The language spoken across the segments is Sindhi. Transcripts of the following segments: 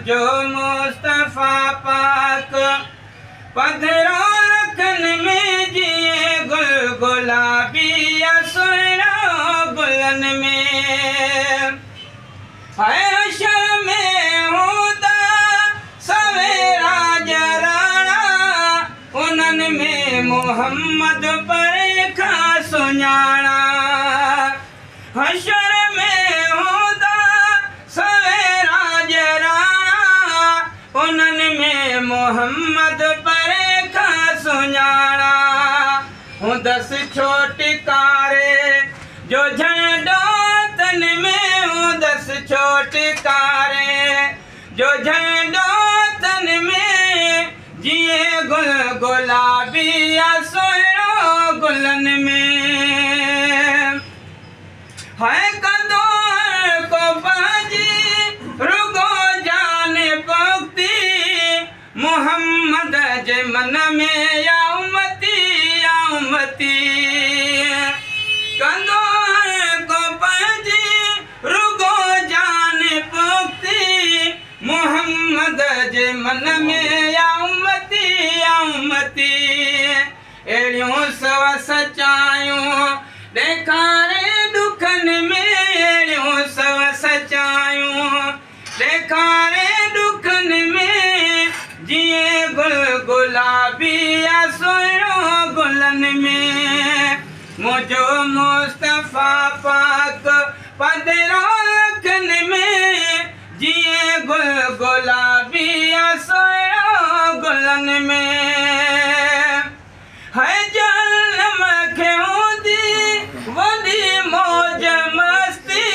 منهنجو مصطفيٰ پاڪ پڌرو لکن ۾ جيئن گل گلابي يا سهڻو گلن ۾. حشر ۾ هوندا سوين راڄ راڻا، انهن ۾ محمد پري کان سڃاڻا. حشر ۾ هوندا سوين راڄ راڻا، انهن ۾ محمد پري کان سڃاڻا. هوندس ڇوٽڪاري جو جهنڊو تن ۾، هوندس ڇوٽڪاري جو جهنڊو تن ۾، جيئن گل گلابي يا سهڻو گلن ۾. هاء ڪندو هر ڪو پنهنجي رڳو جان پختي، محمد جي من ۾ يا امتي يا امتي. ڪندو هر ڪو پنهنجي رڳو جان پختي، محمد جي من ۾ يا امتي يا امتي. اهڙيون سو سچايون ڏيکاري ڏکن ۾، اهڙيون سو سچايون ڏيکاري ڏکن ۾، جيئن گل گلابي يا سهڻو گلن ۾. منهنجو مصطفيٰ پاڪ پڌرو لکن ۾، جيئن گل گلابي يا سهڻو گلن ۾. هي جهنم کي هوندي وڏي موج مستي،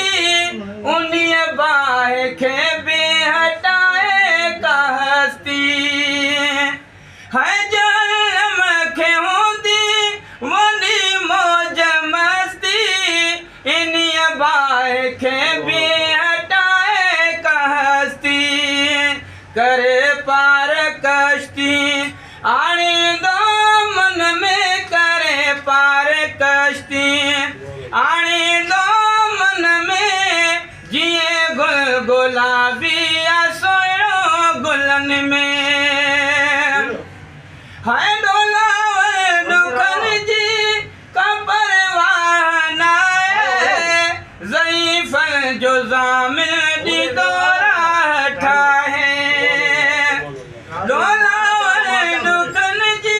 انهيء باهه کي به هٽائي ڪا هستي. هي جهنم کي هوندي وڏي موج مستي، انهيء باهه کي به هٽائي ڪا هستي. ڪري پار ڪشتي آڻيندو من ۾، ڪري پار ڪشتي آڻيندو من ۾، جيئن گل گلابي يا سهڻو گلن ۾. هاء.